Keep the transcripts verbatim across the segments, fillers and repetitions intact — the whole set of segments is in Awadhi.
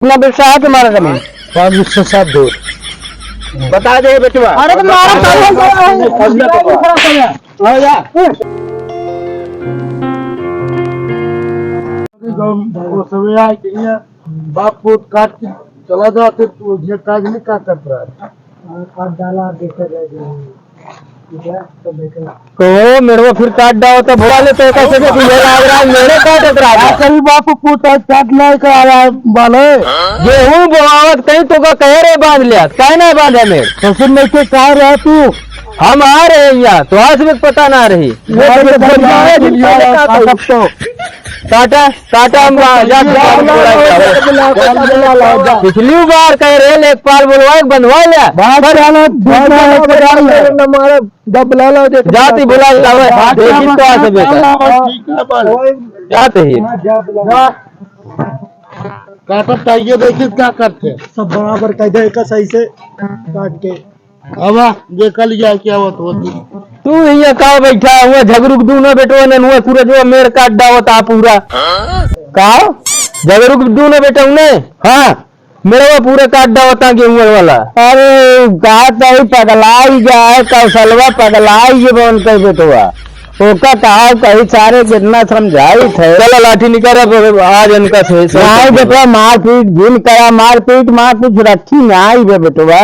कितना पैसा है तुम्हारा जमीन? पाँच सौ सात दो। बता दे बेटवा। अरे तो मारो, सारे। वो सब आए के लिए बाप को काट के चला जाते तो ये काज नहीं का कर रहा है। काट डाला, बेटा रह गया। ठीक है, तो बेटा। तो मेरे को फिर काट डाओ तो बोला ले तो कैसे भी ये लाग रहा है, मेरे काटत रहा है। अरे बाप को पूछा काट नहीं करा रहा है बाले। गेहूं बोआवत कहीं तो का कह रहे बांध लिया, काहे ना बांधा मेरे? ससुर नहीं के कह रहा तू? हम आ रहे हैं यहाँ, तो आज भी पता ना रही। ये तो बढ़िया है, जिसको लेता था। काटा, काटा, हम जा, जा, जा, जा, जा, जा। पिछली बार कह रहे लेखपाल बोलवा, एक बंधवा लिया। बात पर जाना, बात जाना, बात जाना। मारा, जब बुला लो, देख जाती बुला लो, बात देखी जाना, तो आ से बेटा। ठीक है, बस। जाते ही। जा। काटत आइए, देखिए क्या करते हैं। सब बराबर कर दे, एक सही से काट के। अब आ, देखल जाए क्या होत होती। तू हियाँ का बैठा हुआ, झगरुक दूनो बेटवा ने हुआ सूरजवा मेर काट डावत आ पूरा। का? झगरुक दूनो बेटवा ने? हाँ, मेरवा पूरा काट डावत आ गेहूं वाला। अरे, का तई पगलाई जाए, कौशलवा पगलाई ये बन कर बेटवा। ओका कहा कही सारे कितना समझाई थे। चला लाठी निकाल, अब आज इनका से, से नहीं बेटवा, मारपीट जिन करा, मारपीट मार कुछ रखी नहीं बे बेटवा।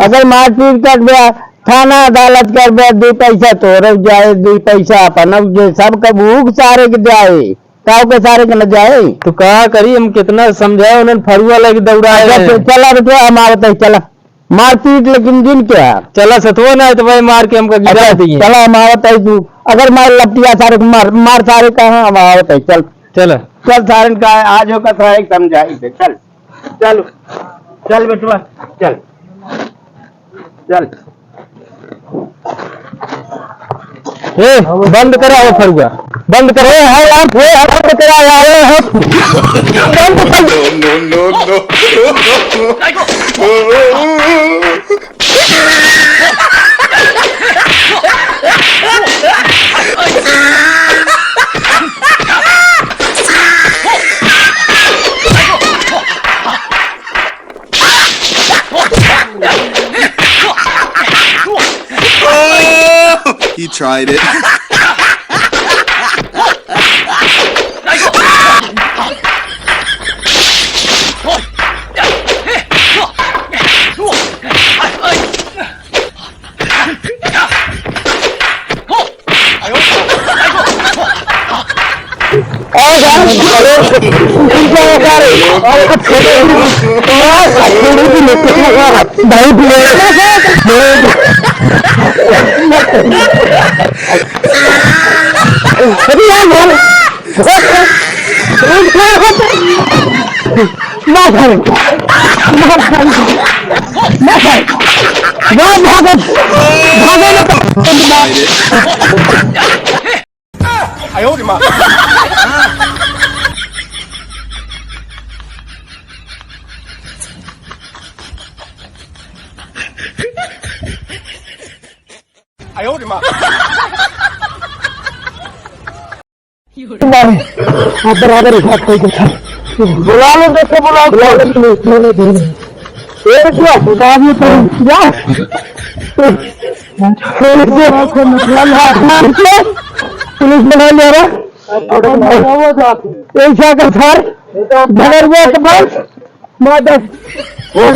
अगर मारपीट कर दे, थाना अदालत कर दे, दो पैसा तोरे जाए, दो पैसा अपन, अब ये सब का भूख सारे के जाए, काव के सारे के न जाए। तो का करी, हम कितना समझाए, उन्हें फरुआ लेके दौड़ाए अच्छा, हैं। तो चला बेटवा, हम आवत है, चला। मारपीट लेकिन दिन क्या? चला सतुआ ना है तो भाई मार के हमका गिरा अच्छा, दिए। चला हम आवत है तू। अगर मार लपटिया सारे को मार, मार सारे का हम आवत है, चल। चला। चल सारन का आज होकर सारे समझाई दे, चल। चल। चल बेटवा, चल। चल। ए, बंद करा हो फरुआ, बंद करो, ए, है यार, ए, बंद करा यार, ए, है। बंद कर। No, no, no, no। He tried it. नहीं, आप बराबर ही बात कही था। बुला लो, देखो, बुला लो। बुला लो, बुला लो, बुला लो। ए, क्या? बुला लो, तुम जा। पुलिस बुला लिया रे। ऐसा कर सर, भगत वो तो बस। मादर। ओ, ओ, ओ, ओ,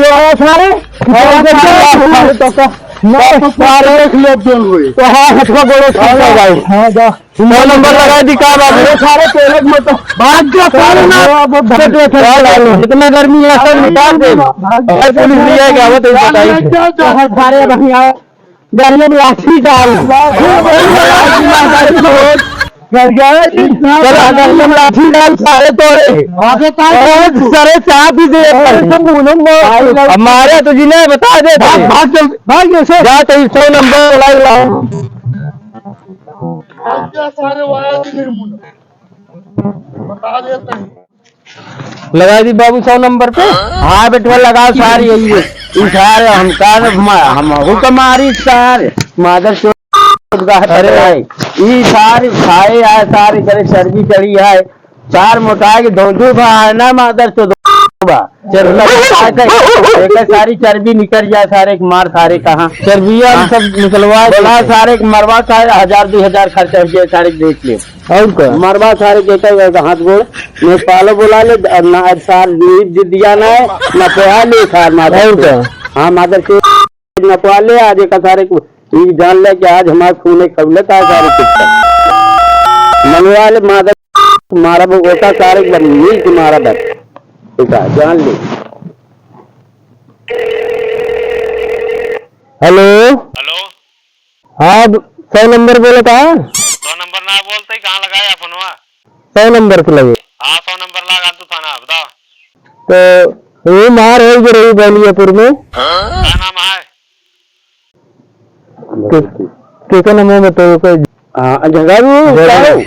ओ, सारे। सारे तो का। ना, तो सारे देख ले, जेल हुई। तो हाँ, हथवा गोड़ो छूट गया भाई। हाँ, जा। नौ नंबर लगा दी का बात है? अरे, सारे तेरे में तो भाग जा, सारे ना। अब भाग जा, सारे। इतना गर्मी है, सब निकाल दे। भाग जा। भाई, पुलिस ले आएगा, वो तो बताइए। भाग जा, जा। सारे बढ़िया। गाड़ियों में लाठी डाल। गाड़ियों में लाठी डाल सारे तोरे। अरे सारे चाप ही दे। हमारे तो जिन्हें बता दे। भाग, भाग जल्दी, भाग जैसे। जा तो सौ नंबर वाला लाओ। भाग जा सारे वाला। बता देते हैं। लगा दी बाबू सौ नंबर पे। हाँ बेटवा, लगाओ सार, यही है। ई सार हमका न घुमा, हम हुक मारी सार, मादर चोद का अरे। हटाए। ई सार खाए आए, सार करे चर्बी चढ़ी है। सार मोटाए के धौंधू बा, है ना मादर चोद बा। चर्बी निकाल के, एक सारी चर्बी निकल जाए सारे के, मार सारे कहाँ। चर्बिया हम हाँ। सब निकलवा बोला देते। सारे के मरवा सारे हजार दो हजार खर्चा हो जाए सारे के देख ले। और का? मरवा सारे के कहते हैं हाथ गोड़, नेपालो बोला ले, और ना सार नींद दिया ना है, ना पोहा ले सार मादर और चोद। का? हाँ, मादर चोद। नपवा ले आज एक सारे को, ई जान ले कि आज हमार खूने खौलत है सारे कुत्ता। मंगवा ले मादर, मारब ओका सारे को, मिल के मारब। ठीक है, जान ले। हेलो। हेलो। हाँ, सौ नंबर बोलत है? सौ नंबर ना बोलते, कहाँ लगाया फोनवा? सौ नंबर के लगे। हाँ, सौ नंबर लगा तू थाना, बताओ। तो ये मार है जो रही बलियापुर में। का नाम है? के-, केकर नाम है बताओ, कोई हाँ, झगड़ू, झगड़ू।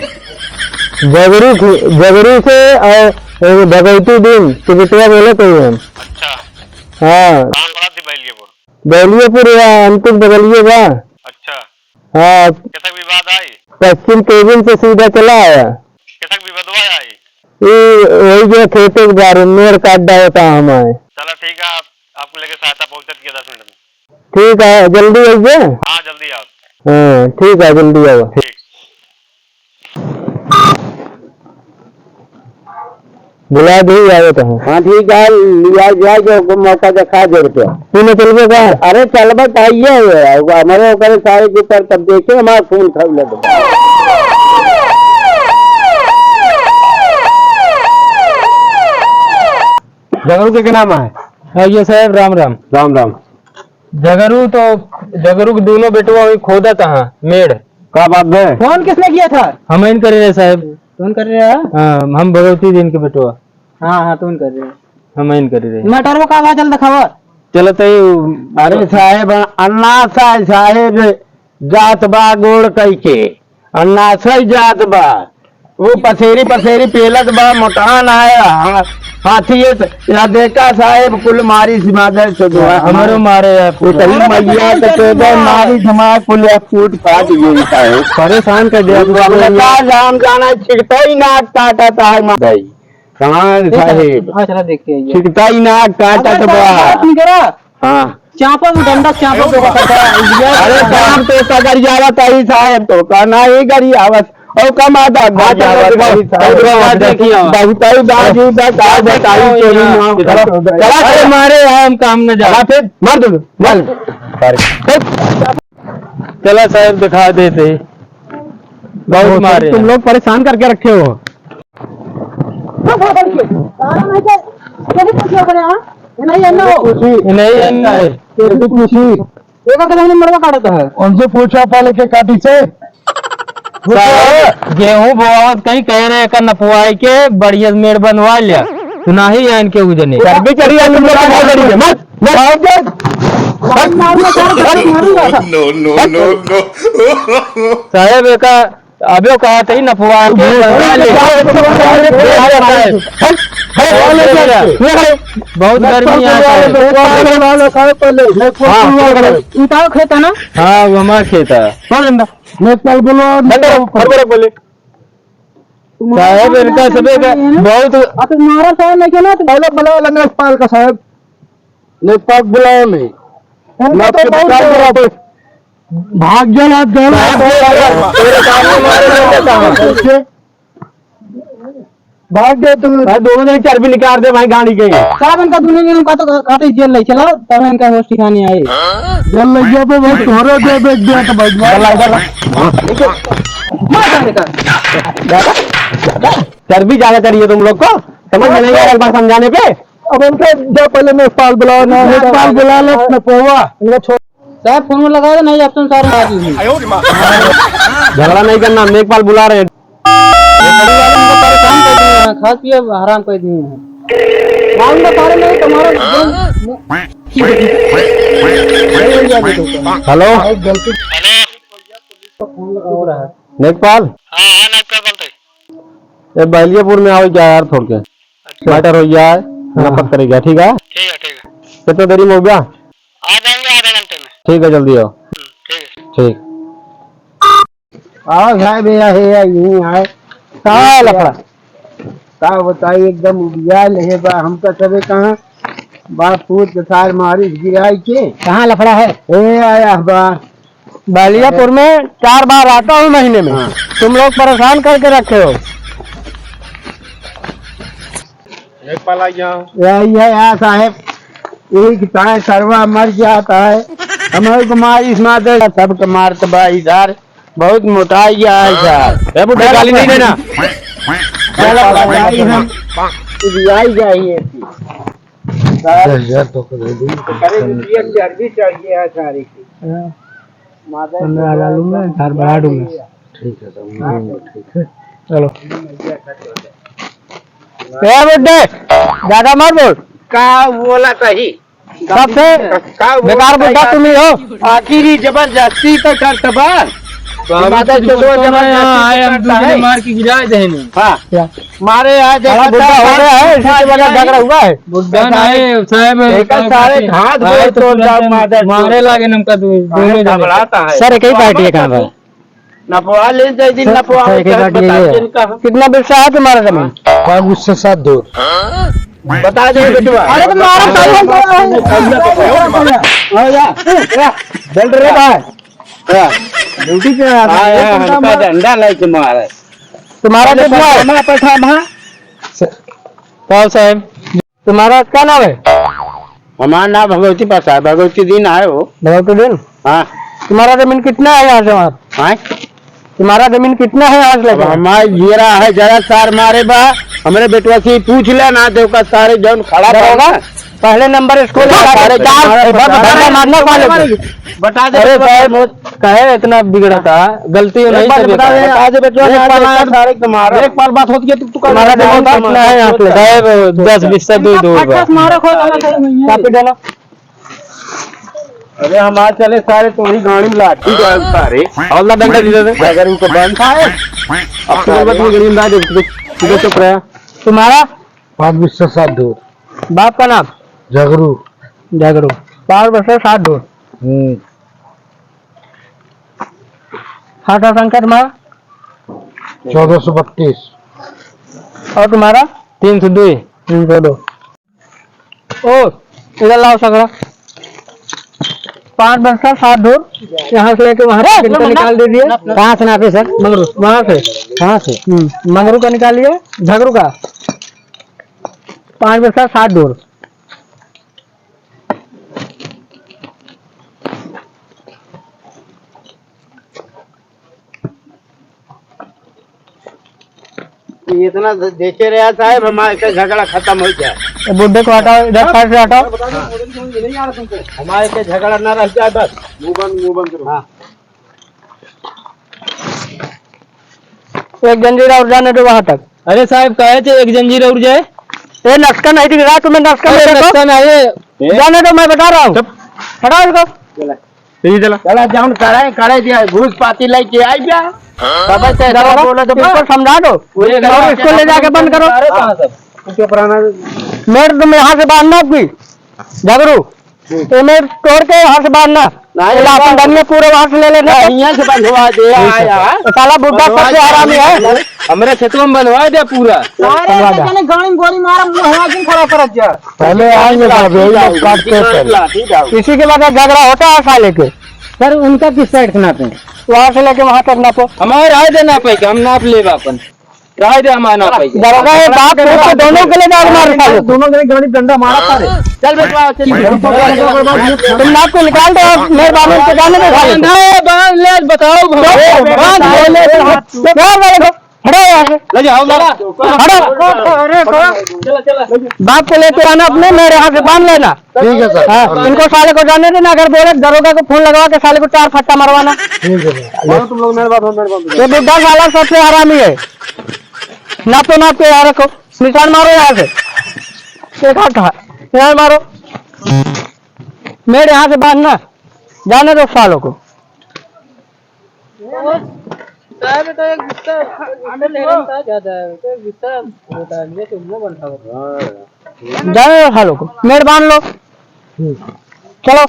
झगड़ू की-, झगड़ू से और एगो भगवती दिन के बिटिया बोले कोई हम। अच्छा। हाँ। कहाँ पड़ा थी बलियापुर? बलियापुर या अंतिम बगलिए बा। अच्छा। हाँ। केतक विवाद आई? पश्चिम केबिन से सीधा चला आया। केतक विवादवा आई? ये वही जो खेते के बारे में मेड़ काट डाला था हमारे। चला ठीक है, आप, आपको लेके सहायता पहुँचत के दस मिनट में। ठीक है, जल्दी आइए। हाँ, जल्दी आओ। हाँ, ठीक है, जल्दी आओ। ठीक। बुला दे, आवे तो है। हाँ, ठीक है, लिया जाए, जो को मौका देखा दे रुपया। तू न चलबे का? अरे, चलबे तो आइए, हमारे ओकरे सारे के ऊपर तब देखे, हमारा खून खौले दे। झगड़ू के, के नाम है? हाँ, ये साहब, राम राम। राम राम। झगड़ू तो, झगड़ू के दोनों बेटवा वही खोदत हैं मेड़। का बात है? फोन किसने किया था? हम ही करे रहे साहब। फोन कर रहे हैं? हाँ, हम भगवती दिन के बेटवा। हाँ, हाँ, तुम कर रहे हैं। हम ही करे रहे। मटर वो का बा, चल दिखावा। चलत है। अरे साहेब, अन्ना साहेब, साहेब जात बा गोड़ कइके, अन्ना सही जात बा। वो पसेरी पसेरी पेलत बा, मोटान आए, हा-, हाथी ये स-, या देखा साहेब, कुल मारी सिमा दे से दुआ। हमरो मारे है। उतरी मैया के चोदे मारी धमा कुल या फूट फाट गई साहेब। परेशान कर दिया तू। अपने का जान जाना छिड़ता ही नाक काटा था मार भाई। कहाँ है साहेब? हाँ, चला देख के आइए। छिड़ता ही नाक काटा अरे, तो बा। बात नहीं करा। हाँ। चापा में डंडा चापा में अरे, काम तो सगरियावत आई साहेब, तो का ना ही गरियावत। और कम आता हाँ, चलो, गरियावत दिखाओ। आई साहेब। दिखाओ, दिखाओ, दिखाओ। बहुत ही बाजी बा, का दिखाओ बताई तोरी यहाँ। माँ। चला, चला, अरे, मारे हम काम न जा। चला फिर, मार दो, मार। चला साहेब, दिखा देते। बहुत बहुत मारे तुम हैं। लोग परेशान करके रखे हो। नहीं, अन्ना हो। नहीं, अन्ना है। ये तो पूछी। एकर के हमने मड़वा काटत है। उनसे पूछा पहले के काटी से। साहब, गेहूं बोआवत कहीं कह रहे का नपवाई के बढ़िया मेड़ बनवा लिया। तो नाही आन के उजने। चर्बी चढ़ी है तुम लोग का गाड़ी में। मत, मत। No, no, no, no। साहब, एका अबे कहा तही नपवा के बनवा ले। बहुत गर्मी आता है। हाँ। उठाओ खेत है ना? हाँ, वो हमारा खेत है। नेपाल बोलो, बंद करो, बंद करो, बोले। साहब, इनका सबे का बहुत अब तुम्हारा साहब नहीं ना, तो पहले बोलो लेखपाल का साहब। लेखपाल बुलाओ नहीं। उनका तो बहुत भाग गया, हाथ गया। तेरे सामने मारे नहीं देता हूँ। भाग गए तुम। भाई, दोनों जने चर्बी निकाल दे भाई गाड़ी के। साहब, इनका दोनों जने का तो काटे जेल ले चला, तब इनका होश ठिकाने आए। जेल ले गया पे भाई, तोरे दे, दे, दे, तो भाई, इधर ला, इधर ला। मार साले का। चर्बी ज्यादा चढ़ी है तुम लोग को, समझ में नहीं आया एक बार समझाने पे। अब इनका जा पहले नेपाल बुलाओ ना, नेपाल बुला लो, न पोवा। इनका छोड़। साहब, फोन में लगा दो, नहीं, अब तुम सारे मार लीजिए। झगड़ा नहीं करना, लेखपाल बुला रहे हैं। ये बड़ी वाले इनको परेशान कर दिए हैं, खास ये हराम कर दिए हैं। मालूम बता रहे नहीं, तुम्हारा हेलो। लेखपाल। हाँ, हाँ, लेखपाल बोलते हैं। ये बहलियापुर में आओ क्या यार, थोड़ के। अच्छा। मैटर हो गया है, हाँ। नपत करेगा, ठीक है? ठीक है, ठीक है। कितना देरी में हो गया? आ जाएंगे आधे घंटे में। ठीक है, जल्दी आओ। हम्म, ठीक है। ठीक। आओ, साहब, ये, ये, ये, यहीं आए। कहाँ है लफड़ा? का बताई, एकदम उबिया लेहे बा। हमका सबे कहाँ बाप पूत के सार मारिस गिराई के। कहाँ लफड़ा है? ए आया बा। बलियापुर में चार बार आता हूँ महीने में। हाँ। तुम लोग परेशान करके रखे हो। एक पाला यहाँ। यही है यार साहेब, एक ताए सरवा मर जाता है, हमारे को मारिस मार दे, सबके मारत बा इधर। बहुत मोटाई गया है यार। ए बुड्ढा, गाली नहीं देना। चलो, बताई हम, उबियाई जाइए। दस हजार तो कर दे। करे भी एक चर्बी चढ़ गया है सारे की। हाँ। मादर पंद्रह हजार लूंगा, चार बढ़ा दूंगा। ठीक है, तब ठीक है। चलो। ए बुड्ढे, ज्यादा मत बोल। का बोला कही? सबसे का बोला बेकार बुड्ढा कही? तुम ही हो। आखिरी जबरदस्ती तो करत बा। तो हम मादर तो चोदवा बोलते हैं, जबरदस्ती आए, हम करता दूसरे है। मार के गिरा देने। हाँ। क्या? मारे आज बड़ा देखा बुड्ढा हो था, गया है, इसी के वजह झगड़ा हुआ है। बुड्ढा नहीं, साहब, एक सारे हाथ गोड़ तोड़ जाओ, मादर चोद। मारे लागे हमका दो, दोनों जने। घबराता है। सर, एक ही पार्टी है, कहाँ पर? नपवा ले, जय दिन सर, नपवा सर, एक ही ले, पार्टी है। बताओ, किनका? कितना बिस्सा है तुम्हारा जमीन? पाँच बिस्सा सात धूर। बता दे बेटवा। अरे तो मारा साहब। हो जा, हो जा। बोल रे भाई। हाँ। ड्यूटी पे आ, हाँ, ये हाँ, कौन काम हमका है? डंडा लेके मारे। तुम्हारा अरे कितना है? पठामा, पठामा। स-, कौन साहब? तुम्हारा क्या नाम है? हमारा नाम भगवती प्रसाद, भगवती दीन है वो। भगवती दीन? हाँ। तुम्हारा जमीन कितना है यहाँ से वहाँ? हाँ? तुम्हारा जमीन कितना है आज अब लगा? हमारे घेरा है, जरा सार मारे बा, हमरे बेटवा से पूछ ले ना, देखा सारे जौन खड़ा बा दरोगा, ना। पहले नंबर स्कूल का सारे बता, जौन बता, बता, बता, मारना कौन है? बता दे, अरे बता। साहब, कहे इतना बिगड़ा था, गलती एक नहीं बार से बता दे, बेटा। आज बेटवा एक ना, पाल आज आया, सारे तुम्हारा। एक पाल बात होती है, तू, तू कर तुम्हारा जमीन तुम्हारा। कितना है यहाँ पे? साहब, दस बीस से दो, दो बार। मारो, खोल, खोल, खोल। कापी डालो। अरे हमारे चले सारे, तुम्हारी गाड़ी में लाठी डाल सारे। और ना डंडा दे दे। अगर उनको बंद था है। अब तो बस वो गाड़ी में डाल दे, तू, तू तो चुप रहा। तुम्हारा? पाँच बिस्सा सात धूर। बाप का नाम? झगरू। झगरू। पाँच बिस्सा सात धूर। हम्म। खाता संख्या तुम्हारा? चौदह सौ बत्तीस। और तुम्हारा? तीन सौ दो। तीन सौ दो। ओ, इधर लाओ सगड़ा। पाँच बिस्सा सात धूर, यहाँ से लेके वहाँ तक इनका निकाल दीजिए। कहाँ से नापे सर? मंगरू, वहाँ से। कहाँ से? हम्म, मंगरू का निकालिए, झगरू का। पाँच बिस्सा सात धूर। ये इतना दे-, देखे रहे साहब, हमारे के झगड़ा खत्म हो जाए। ये बुड्ढे को हटाओ, इधर साइड से हटाओ। हमारे के झगड़ा ना रह जाए बस। मुंह बंद, मुंह बंद करो। हाँ। एक जंजीर और जाने दो वहाँ तक। अरे साहब, कहे थे एक जंजीर और जाए। ए, नक्शा नहीं दिख रहा तुम्हें? नक्शा अरे मेरे को। नक्शा नहीं है। जाने दो, मैं बता रहा हूँ। चुप। हटाओ इसको। चला। चला, जाऊन करे, करे दिया, घूस पाती लेके आई क्या? तब से ऐसा बोला तो इसको समझा दो। वही और इसको ले जाके बंद करो। अरे कहाँ से? चुप रहना। मेरे तुम यहाँ से बांधना आपकी। झगड़ू। ये मेरे तोड़ के यहाँ से बांधना। नहीं, ये अपन बांध- धनिया पूरा वहाँ से ले लेना। नहीं, यहाँ से बंधवा दे, आया। तो साला बुड्ढा बंधवा सबसे दे। हरामी है। हमरे खेतवा में बंधवा दे पूरा। सारे समझा दे। जने गाड़ी में गोली मारा, मुंह हवा क्यों खड़ा करत जा? पहले आएंगे साहब, यही लोग काटते हैं पहले। लाठी डाल। इसी के बाद झगड़ा होता है साले के। सर, उनका किस साइड से नापे? वहाँ से लेके वहाँ तक नापो। हमारे राय दे नापे के, हम नाप लेब अपन। राय दे हमारे नापे के। दरोगा है, बाप पूत को दोनों के लिए डाल मार साले। दोनों के लिए गाड़ी डंडा मारा सारे। चल बेटवा, चल। तुम नाप के निकाल दो, मेहरबानी से जाने दो साले। बांध ले, बांध ले, बताओ भगवान। बांध ले, बांध ले। हटो यहाँ से। ले जाओ, लगा। हटो। अरे, चला, चला। बाप को लेके आना अपने, मेरे यहाँ से बांध लेना। ठीक है सर। हाँ, इनको साले को जाने देना, अगर बोले दरोगा को फोन लगवा के साले को चार फट्टा मरवाना। ठीक है सर। तुम लोग मेरे बात, मेरे बात। ये बुड्ढा साला सबसे हरामी है। नापो, नाप के यहाँ रखो, निशान मारो यहाँ से। एक हाथ था, यहाँ मारो। मेरे यहाँ से बांधना, जाने दो सालों को। साहब, तो एक गुस्सा, अंडर लेने का ज्यादा है, तो एक गुस्सा होता है, ये तो मुंह बंद था। जाओ, खा लो को, मेहरबान लो। चलो।